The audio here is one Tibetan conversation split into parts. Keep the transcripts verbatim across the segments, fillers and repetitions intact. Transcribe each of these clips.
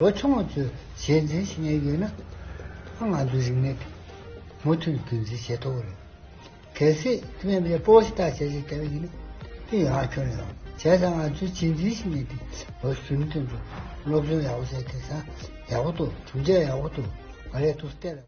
ལོ་ཆུང་བ་ཚོས་གཞས་འཛིན་ཞུ་མཁན་ཡོད་ན། ཨ་ང་ཚོའི་རིག་གནས་དེ་མུ་མཐུད་རྒྱུན་འཛིན་བྱེད་ཐུབ་ཀྱི་རེད། གལ་སྲིད་དེ་མིན་པའི་སྤོ་ཞིག་ལྟ་བྱས་ཞིག་བལྟས་པ་ཡིན་ན། དེ་ཡང་ཁྱོན་ཡོད་བྱས་ཙང་ང་ཚོའི་རྗེས་འཛིན་ཞུ་མཁན་དེ་ལོ་གཞོན་དོན་དུ་སློབ་སྦྱོང་ཡག་པོ་བྱས་དེ་ས་ཡག་པོ་འདུག་གྲུབ་འབྲས་ཡག་པོ་འདུག་ང་རས་ཐུགས་བལྟས་ལ།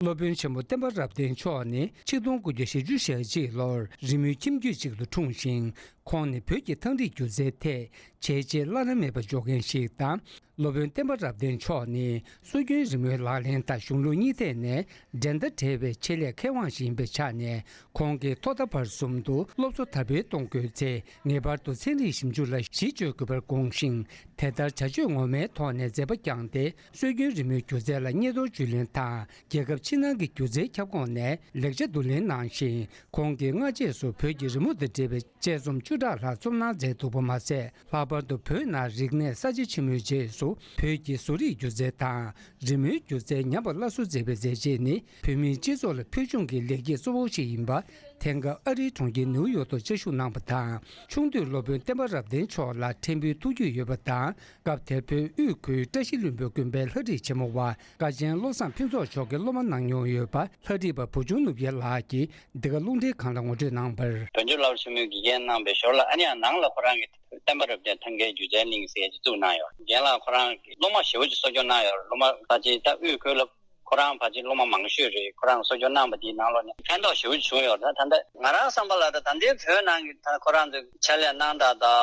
སློབ་དཔོན་ཆེན་པོ་བསྟན་པ་རབ་བརྟན་མཆོག་ནི་ཆིག་སྟོང་དགུ་བརྒྱ་ཞེ་བཅུ་ཞེ་གཅིག་ལོར་རི་མོའི་ཁྱིམ་རྒྱུད་ཅིག་ཏུ་འཁྲུངས་ཤིང་། ཁོང་ནི་བོད་ཀྱི་ཐང་རིག་སྒྱུ་རྩལ་ཐད་བྱས་རྗེས་བླ་ན་མེད་པ་འཇོག་མཁན་ཞིག་དང་། སློབ་དཔོན་བསྟན་པ་རབ་བརྟན་མཆོག་ནི་སྲོལ་རྒྱུན་རི་མོའི་ལག་ལེན་དང་གཞུང་ལུགས་གཉིས་ཐད་ནས་འགྲན་ཟླ་བྲལ་བའི་ཆེད་ལས་མཁས་དབང་ཞིག་ཡིན་པའི་ཆ་ནས། ཁོང་གིས་ཐོག་མཐའ་བར་གསུམ་དུ་སློབ་གསོ་དར་སྤེལ་གཏོང་དགོས་ཚེ། ངེས་པར་དུ་ཚན་རིག་ཞིབ་འཇུག་ལ་གཞི་བཅོལ་དགོས་པར་དགོངས་ཤིང་། དེ་ལྟར་བྱ་སྤྱོད་ངོ་མའི་ཐོག་ནས་མཛད་པ་བསྐྱངས་ཏེ། སྲོལ་རྒྱུན་རི་མོའི་སྒྱུ་རྩལ་ལ་སྙན་ཐོར་བཅུད་ལེན་དང་། རྒྱལ་ཁབ་ཕྱི་ནང་གི་སྒྱུ་རྩལ་ཁྱབ་ཁོངས་ནས་ལེགས་ཆ་བསྡུ་ལེན་གནང་ཞིང་། ཁོང་གིས་སྔ་རྗེས་སུ་བོད་ཀྱི་རི་མོ་དང་འབྲེལ་བའི་དཔྱད་རྩོམ་བཅུ་ཕྲག་ལྷག་རྩོམ་གནང་མཛད་འདུག་པ་མ་ཟད། ལྷག་པར་དུ་བོད་ནང་རིག་གནས་གསར་བརྗེ་ཆེན་མོའི་རྗེས་སུ་བོད་ཀྱི་བཟོ་རིག་སྒྱུ་རྩལ་དང་། རི་མོའི་སྒྱུ་རྩལ་ཉམས་པ་སླར་གསོ་མཛད་པའི་མཛད་རྗེས་ནི། བོད་མིའི་སྤྱི་ཚོགས་ལ་ཕུལ་བྱུང་གི་ལེགས་སྐྱེས་གཙོ་བོ་ཞིག་ཡིན་པ། དེང་སྐབས་ཨ་རིའི་གྲོང་ཁྱེར་ནིའུ་ཡོག་ཏུ་བཅའ་བཞུགས་གནང་བ་དང་། ཆུང་དུས་སློབ་དཔོན་བསྟན་པ་རབ་བརྟན་མཆོག་ལ་ཕྲན་བུའི་ཐུགས་རྒྱུས་ཡོད་པ་དང་། སྐབས་དེར་བོད་དབུས་ཁུལ་བཀྲ་ཤིས་ལྷུན་པོའི་དགོན་པའི་ལྷ་བྲིས་ཆེན་མོ་བ། དགའ་ཆེན་བློ་བཟང་ཕུན་ཚོགས་མཆོག་གི་སློབ་མ་གནང་མྱོང་ཡོད་པ། ལྷ་བྲིས་པ་བུ་ཆུང་ནུབ་རྒྱལ་ལགས་ཀྱིས་འདི་ག་རླུང་འཕྲིན་ཁང་ལ་ངོ་སྤྲོད་གནང་བར། བོད་འགྱུར་སློབ་ཆེན་མོའི་དགེ་རྒན་གནང་པའི་ཞོར་ལ། ཨ་ནི་ཡང་ནང་ལ་ཁོ་རང་གིས་བསྟན་པ་རབ་རྒྱས་ཐང་གའི་སྒྱུ་རྩལ་གླིང་ཟེར་ཡག་ཅིག་བཙུགས་གནང་ཡོད། རྒན་ལགས་ཁོ་རང་གིས་སློབ་མ་ཞེ་པོ་ཅིག་གསོ་སྐྱོང་གནང་ཡོད། སློབ་མ་ད་ཅིག་ད་དབུས་ཁུལ་ལ་ཁོ་རང་ཕལ་ཆེར་སློབ་མ་མང་ཤོས་རེད། ཁོ་རང་གསོ་སྐྱོང་གནང་པ་དེའི་ནང་ལོགས་ནས་ཕན་ཐོགས་ཞེ་པོ་ཅིག་བྱུང་ཡོད་རེད། ད་ད་ལྟ་ང་རང་བསམ་པ་ལ། ད་ད་ལྟའི་བོད་ནང་གི་ད་ཁོ་རང་ཚོའི་ཕྱག་ལས་གནང་སྟངས་དང་།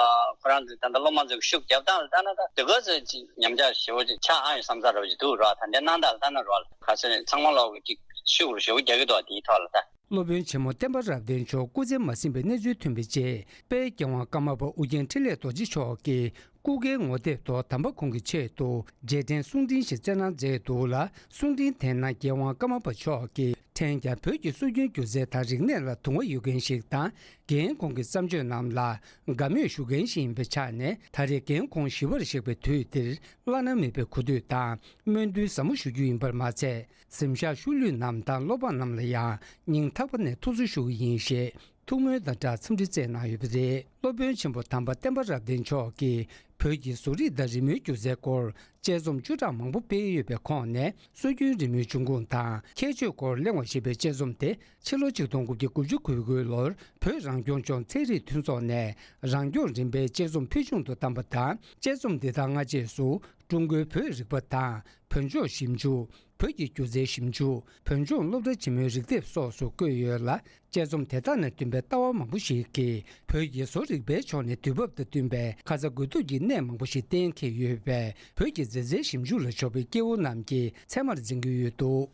ཁོ་རང་ཚོའི་ད་ལྟ་སློབ་མ་ཚོའི་ཤུགས་རྒྱབ་སྟངས་ལ་ལྟ་ན། ད་དེ་ག་ཚོད་ཅིག་ཉམས་ཆག་ཞེ་པོ་ཅིག་ཆགས་ཨང་ཡོད་བསམ་ས་རོ་ཅིག་འདུག་ར། ད་ལྟའི་གནང་སྟངས་ལ་ལྟ་ན་རོ། ལ་ག་ཚོད་ཚང་མ་ལོག་ཅིག་ཤུགས་རུ་ཞེ་པོ་རྒྱག་གི་འདུག་དེའི་ཐོག་ལ་ད། སློབ་དཔོན་ཆེན་མོ་བསྟན་པ་རབ་བརྟན་མཆོག་སྐུ་ཚེ་མ་ཟིན་པའི་གནས་ཚུལ་ཐོན་པའི་རྗེས། དཔལ་རྒྱལ་དབང་ཀརྨ་པ་ཨོ་རྒྱན་འཕྲིན་ལས་རྡོ་རྗེ་མཆོག་གིས་སྐུ་སྒེར་ངོ་དེབ་ཐོག་དམ་པ་ཁོང་གི་ཆེད་དུ་རྗེས་དྲན་གསུང་འཕྲིན་ཞིག་བསྩལ་གནང་མཛད་འདུག་ལ། གསུང་འཕྲིན་དེའི་ནང་རྒྱལ་དབང་ཀརྨ་པ་མཆོག་གིས་ཕྲན་ཀྱང་བོད་ཀྱི་སྲོལ་རྒྱུན་སྒྱུ་རྩལ་དང་རིག་གནས་ལ་དུང་བ་ཡོད་མཁན་ཞིག་དང་། རྒན་ཁོང་གི་བརྩམས་ཆོས་རྣམས་ལ་དགའ་མོས་ཞུ་མཁན་ཞིག་ཡིན་པའི་ཆ་ནས། ད་རེས་རྒན་ཁོང་ཞི་བར་གཤེགས་པའི་དུས་འདིར། བླ་ན་མེད་པའི་གུས་འདུད་དང་སྨོན་འདུན་ཟབ་མོ་ཞུ་རྒྱུ་ཡིན་པར་མ་ཚད། གཟིམ་ཤག་ཤུལ་ལུས་རྣམས་དང་སློབ་འབངས་རྣམས་ལ་ཡང་སྙིང་ཐག་པ་ནས་ཐུགས་གསོ་ཞུ་གི་ཡིན་ཞེས་ཐུགས་སྨོན་དང་སྦྲགས་འཚམས་འདྲི་བསྩལ་གནང་ཡོད་པ་རེད། སློབ་དཔོན་ཆེན་པོ་དམ་པ་བསྟན་པ་རབ་བརྟན་མཆོག་གིས་བོད་ཀྱི་བཟོ་རིག་དང་རི་མོའི་སྒྱུ་རྩལ་སྐོར་དཔྱད་རྩོམ་བཅུ་ཕྲག་མང་པོ་སྤེལ་ཡོད་པའི་ཁོངས་ནས། སྲོལ་རྒྱུན་རི་མོའི་འབྱུང་ཁུངས་དང་ཁྱད་ཆོས་སྐོར་གླེང་བ་ཞེས་པའི་དཔྱད་རྩོམ་དེ། ཕྱི་ལོ་ཆིག་སྟོང་དགུ་བརྒྱ་དགུ་བཅུ་གོ་དགུའི་ལོར་བོད་རང་སྐྱོང་ལྗོངས་ཚན་རིག་མཐུན་ཚོགས་ནས་རང་སྐྱོང་རིམ་པའི་དཔྱད་རྩོམ་ཕུལ་བྱུང་དུ་བདམས་པ་དང་། དཔྱད་རྩོམ་འདི་དག་སྔ་རྗེས་སུ་ཀྲུང་གོའི་བོད་རིག་པ་དང་བོད་ལྗོངས་ཞིབ་འཇུག་བོད་ཀྱི་སྒྱུ་རྩལ་ཞིབ་འཇུག་བོད་ལྗོངས་སློབ་གྲྭ་ཆེན་མོའི་རིག་དེབ་སོགས་སུ་བཀོད་ཡོད་ལ། དཔྱད་རྩོམ་དེ་དག་ནས་བཏོན་པའི་ལྟ་བ་མང་པོ་ཞིག་གིས། བོད་ཀྱི་བཟོ་རིག་པའི་ཕྱོགས་ནས་དུས་བབ་དང་བསྟུན་པའི་ཁ་ཚ་དགོས་གཏུགས་ཀྱི་གནད་མང་པོ་ཞིག་གཏན་འཁེལ་ཡོད་པས། བོད་ཀྱི་མཛེས་རྩལ་ཞིབ་འཇུག་ལ་ཕྱོགས་པའི་སྐྱེ་བོ་རྣམས་ཀྱིས་ཚད་མར་འཛིན་གྱི་ཡོད་འདུག